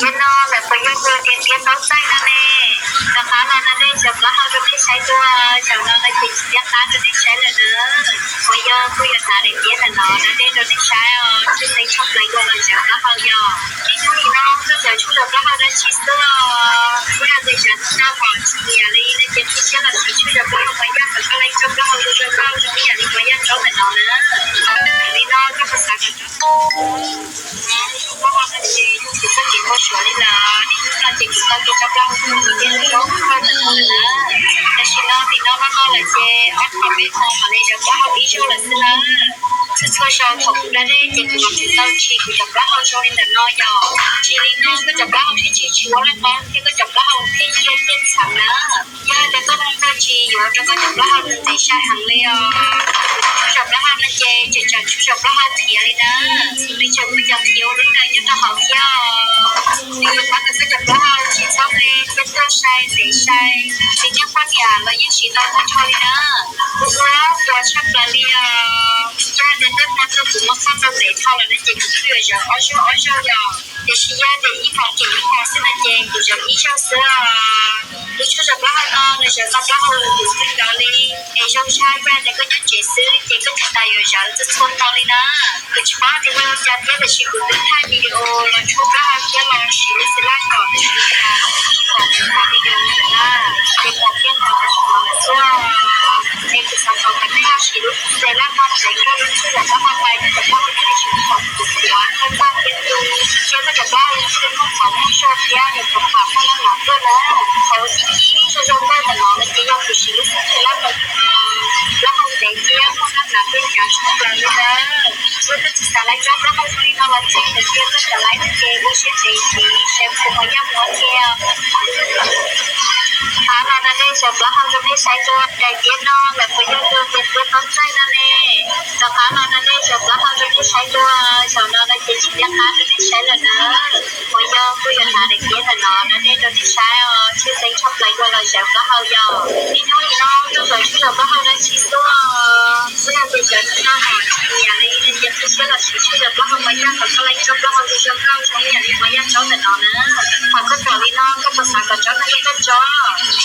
Tiam no lawm puas yog hu tias tiav tau txaij no ne? Rov qab los no nej cov plaub hau rau nej saib dua, zaum no no ces tsis nco qab rau nej saib lawm na. Puas yog kuj yuav hnav daim tiab ntawm no no nej rau nej saib os, tshwj xeeb tshaj plaws yog los zaum plaub hau yog. Ib hnub nim no koj zaum tshuaj zaum plaub hau dab tsi xwb os? Kuv yog tes zaum tau pom tsis nyiam li no ces qhib siab los siv tshuaj zaum plaub hau Maiv Yaj kom koj laib tsob plaub hau zoo zoo nkauj zoo ib yam li Maiv Yaj tsob ntawm no na. Li no koj puas xav kom tsob plaub hau no ces yog kuv txoj kev npau suav li lawm, niaj hnub no ces kuv tau tej tsob plaub hau zoo zoo nkauj ntawm no lawm na. Tam sim no nim no no no lawm ces ob hmo peb hmo mam li zaum plaub hau ib zaug lawm xwb na. Txhua txhua zaus thaum kuv da dej ces kuv mam tsis tau tsim kuv cov plaub hau zoo li ntawm no yog. Tsim li no koj cov plaub hau thiaj tsis tsis ua laj mob thiab koj cov plaub hau thiaj ciaj thiaj txheem na. Yog hais tias koj muaj tsis yuav rau koj cov plaub hau nws ntev sai heev li os. Tshuaj zaum plaub hau no ces tseem tsawm tshuaj zaum plaub hau khiav li na. Nws tseem muaj cov khiav ua lub nws nyob rau hauv thiab os. Nws yuav pab kom koj cov plaub hau tsis txhob me thiab tuaj sai ntev sai. Tsis nyob poj niam los yeej siv tau tag nrho li na. Kuv ua tua tshaj plaws li os. Yog hais tias tej hmo twg kuv muab kho tau ntev dhau lawm no ces kuv kuj yuav zaum ob zaug ob zaug yom. Tiam sis yog tias ib hmo ces ib hmo xwb no ces kuv zaum ib zaug xwb os. Lub tshuaj zaum plaub hau no nws zaum tau plaub hau lwm tus xwb nkaus li. Es zoo tshaj yog tias koj nyob tsev xwb ces koj tsis tas yuav zaum txhua txhua hmo li na. Kuv tsis paub tias yog cas thiab tiam sis kuv twb thaij video los tshuaj plaub hau thiab los siv lub xev laj kom tiam sis tsis pom kuv qhov video ntawm na. Ces pom kiag qhov tam sim no lawm xwb. Es kuv xav thov kom nej ho siv lub xev laj no txeev koj lub tshuaj zaum plaub hau pais koj cov plaub hau thiaj li tsis pom kuv qhuav koj txaj thiab tu, thiab koj cov plaub hau thiaj li muaj qhov muaj zog thiab nws puas pham muaj nab nab tuaj na. Qhov uas ci ci zoo zoo nkauj ntawm no no ces yog kuv siv lub xev laj no plaub hau ntev thiab muaj nab nab tuaj hnyav tshaj plaws li ntawd. Yog koj tsis xav laib tsob plaub hau zoo li no los txog ntawm tiaj koj xav laib no ces ua siab ntev siv shampoo Maiv Yaj muab thiab. Rov qab los no nej zaum plaub hau rau nej saib dua, daim tiab no lawm puas yog hu tias tiav tau txaij no ne? Rov qab los no nej zaum plaub hau rau nej saib dua, zaum no no ces tsis nco qab rau nej saib lawm na. Puas yog kuj yuav hnav daim tiab ntawm no no nej rau nej saib os, tshwj xeeb tshaj plaws yog los zaum plaub hau yog. Niaj hnub nim no koj zaum tshuaj zaum plaub hau dab tsi xwb os? Kuv yog tes zaum tau pom tsis nyiam li no ces qhib siab los siv tshuaj zaum plaub hau Maiv Yaj kom koj laib tsob plaub hau zoo zoo nkauj zoo ib yam li Maiv Yaj tsob ntawm no na. Thaum koj pom li no koj puas xav kom tsob no yog koj tsob?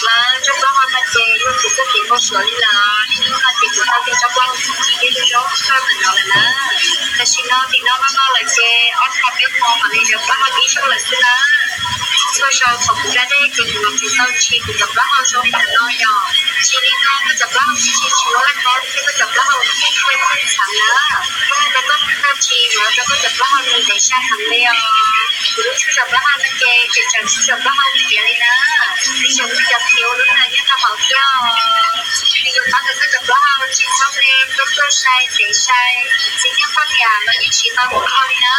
Lawv tsob plaub hau no ces yog kuv txoj kev npau suav li lawm, niaj hnub no ces kuv tau tej tsob plaub hau ci ci thiab zoo zoo nkauj ntawm no lawm na. Tam sim no nim no no no lawm ces ob hmo peb hmo mam li zaum plaub hau ib zaug lawm xwb na. Txhua zaus thaum kuv da dej ces kuv mam tsis tau tsim kuv cov plaub hau zoo li ntawm no yog. Tsim li no koj cov plaub hau thiaj tsis tsis ua laj mob thiab koj cov plaub hau thiaj ciaj thiaj txheem na. Yog hais tias koj muaj tsis yuav rau koj cov plaub hau nws ntev sai heev li os, kuv lub tshuaj zaum plaub hau no ces tseem tsawm tshuaj zaum plaub hau khiav li na. Nws tseem muaj cov khiav ua lub nws nyob rau hauv thiab os. Nws yuav pab kom koj cov plaub hau tsis txhob me thiab tuaj sai ntev sai, txiv neej poj niam los yeej siv tau tag nrho li na.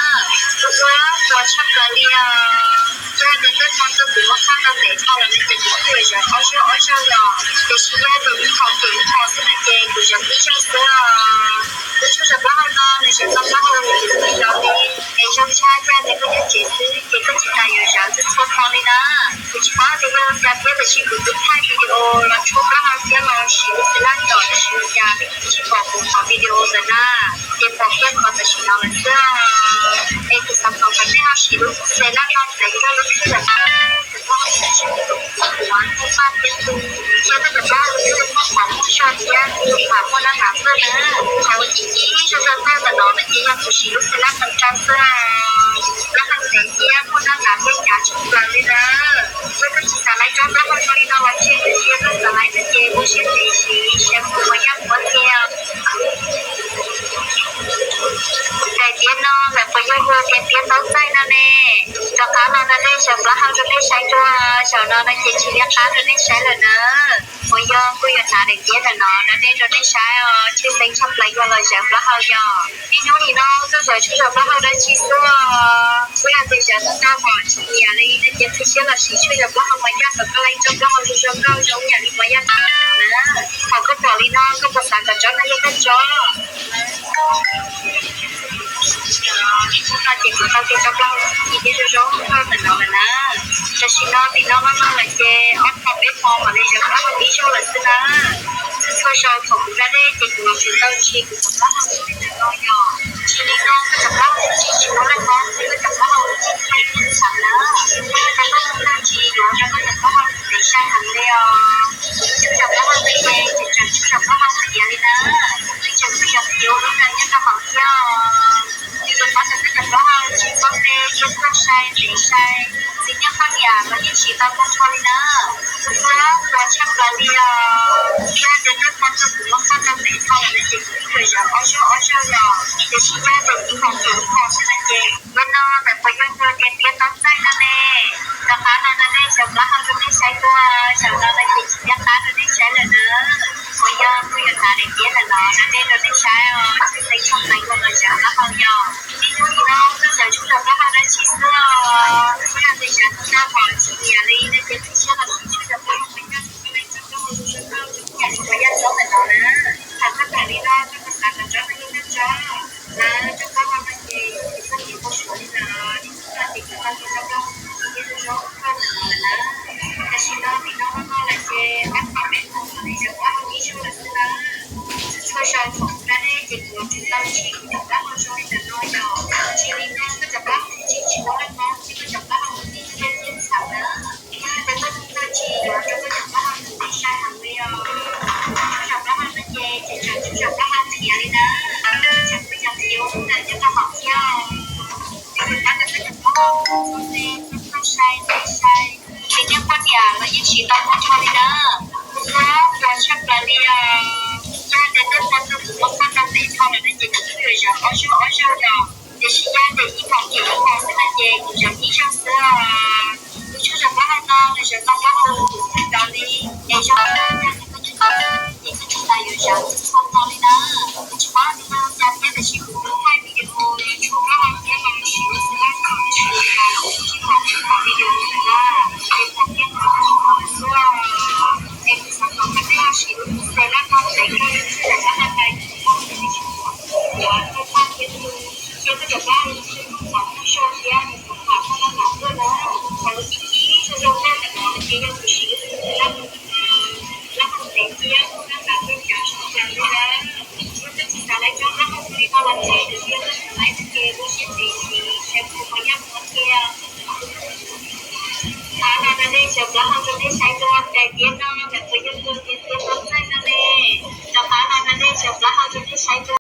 Kuv ua tua tshaj plaws li os. Yog tias tej hmo twg kuv muab kho tau ntev dhau lawm no ces kuv kuj yuav zaum ob zaug ob zaug los, tiam sis yog tias ib hmo ces ib hmo xwb no ces kuv zaum ib zaug xwb os. Lub tshuaj zaum plaub hau no nws zaum tau plaub hau lwm tus xwb nkaus li. Es zoo tshaj yog tias koj nyob tsev xwb ces koj tsis tas yuav zaum txhua txhua hmo li na. Kuv tsis paub tias yog cas thiab tiam sis kuv twb thaij video los tshuaj plaub hau thiab los siv lub xev laj kom tiam sis ua cas tsis pom kuv qhov video ntawm na. Ces pom kiag qhov tam sim no lawm xwb. Es kuv xav thov kom nej ho siv lub xev laj no txeev koj lub tshuaj zaum plaub hau thiab koj cov plaub hau thiaj li muaj qhov muaj zog thiab tsis pom muaj nab nab tuaj na. Qhov uas ci ci zoo zoo nkauj ntawm no no ces yog kuv siv lub xev laj no rau xwb. Plaub hau ntev thiab muaj nab nab tuaj hnyav tshaj plaws li na. Yog koj tsis xav laib tsob plaub hau zoo li no los tseg, tiam sis yog koj xav laib no ces ua siab ntev siv shampoo Maiv Yaj muab thiab. Daim tiab no lawm puas yog hu tias tiav tau txaij no ne? Rov qab los no nej zaum plaub hau rau nej saib dua, zaum no no ces tsis nco qab rau nej saib lawm na. Puas yog kuj yuav hnav daim tiab ntawm no no nej rau nej saib os, tshwj xeeb tshaj plaws yog los zaum plaub hau yog. Niaj hnub nim no koj zaum tshuaj zaum plaub hau dab tsi xwb os? Kuv yog tes zaum tau pom tsis nyiam li no ces qhib siab los siv tshuaj zaum plaub hau Maiv Yaj kom koj laib tsob plaub hau zoo zoo nkauj zoo ib yam li Maiv Yaj tsob ntawm no na. Thaum koj pom li no koj puas xav kom tsob no yog koj tsob? Niaj hnub no ces kuv tau tej tsob plaub hau ci thiab zoo zoo nkauj ntawm no lawm na. Tam sim no nim no no no lawm ces ob hmo peb hmo mam li zaum plaub hau ib zaug lawm xwb na. Txhua txhua zaus thaum kuv da dej ces kuv mam tsis tau tsim kuv cov plaub hau zoo li ntawm no yog. Tsim li no koj cov plaub hau thiaj tsis ua laj mob thiab koj cov plaub hau thiaj ciaj thiaj txheem na. Yeej tuaj sai ntev sai, txiv neej poj niam los yeej tsis tau tag nrho li na. Kuv ua ua tshaj plaws li os. Yog tias nej pom tau kuv muab qhov tau ntev dhau lawm no ces kuv yuav zam ob zaug ob zaug los, tiam sis yog tias ib hmos ces ib hmos xwb no ces ua no ntawm puas yog tus tias piav tau txaij no ne. Rov qab no no nej cov plaub hau rau nej saib dua, zaum no no ces tsis nco qab rau nej saib lawm na. Puas yog kuv yuav hnav daim tiab ntawm no no nej rau nej saib os, tsis xeeb tshaj plaws los zaum plaub hau yog. Ib hnub nim no koj xav tshuaj zaum plaub hau dab tsi xwb os, yog tias xav tau tau pom tsis nyiam li no ces tsis siab los sis tshuaj zaum plaub hau me nyuam tsis tau li tsis tau mus rau koj tsis nyiam li puas yog txob ntawm no na. Thaum koj tawm li no koj puas xav kom tsob no yeej nyob tso lawv cov plaub hau no ces tsis txhob tiv mus suav li lawm, ib tug no ces kuv tau tus zaub plaub hau tiv zaub plaub hau ntawm no lawm na. Tam sim no nim no no no lawm ces ob phav peb phav no li zaum plaub hau ib zaug lawm xwb na. Txhua txhua zaus thaum kuv da dej ces kuv yuav tsum tau tsim kuv cov plaub hau zoo li ntawm no yom. Tsis li no koj cov plaub hau tsis tsis muaj leej mob thiab koj cov plaub hau thiaj li txhaum na. Yog tias koj mus koj tsis yuav rau koj cov plaub hau ntev sai heev li os. Tshuaj zaum plaub hau no ces tseem tshuaj zaum plaub hau khiav li na. Tsam koj cov khiav ua ntawm nyob rau hauv thiab. Ces tab tom koj cov plaub hau txhob txhob sai ntev sai. Txiv neej poj niam los yeej tsis tau tag nrho li na. Kuv ua ua tshaj plaws li os. Yog tias nej pom tau kuv muab qhov tau ntev dhau lawm no ces kuv yuav zam ob zaug ob zaug los, tiam sis yog tias ib hmos ces ib hmos xwb no ces kuv zam ib zaug xwb os. Kuv tshuaj zaum plaub hau no nws zaum tau plaub hau kuv txhawj kawg li, es zoo li koj nyob tau ces koj tsis tas yuav zam txhua txhua no li na. Kuv tsis paub tias yog cas thiab tab sis kuv twb thaij video tshuaj plaub hau thiab los sis lub xwb laj kom tsis tas tsis pom kuv video ntawm no, es pom kiag kuv tus qhov xwb. Es kuv xav kom koj tej siv lub xwb laj kom ntev koj lub tshuaj zaum plaub hau tais kuv pom tias tsis pom kuv tus qhov thiab koj thiab tus, thiab koj cov plaub hau lub tshuaj tus qhov muaj zog thiab nws tus qhov muaj laj mam tuaj na. Qhov lub cib cib zoo zoo koj ntawm no ces yog kuv siv lub xwb laj kom plaub hau ntev thiab muaj laj mam tuaj cov tshaj plaws li na. Yog koj tsis xav laib tsob plaub hau li no los ntshe nws thiaj koj xav laib no ces ua siab ntev siv saib kuv qhov yaj muab thiab. Qhov no no nej cov plaub hau rau nej saib dua, daim tiab no ntawm puas yog tus tias piav tau txaij no ne. Rov qab no no nej cov plaub hau rau nej saib dua.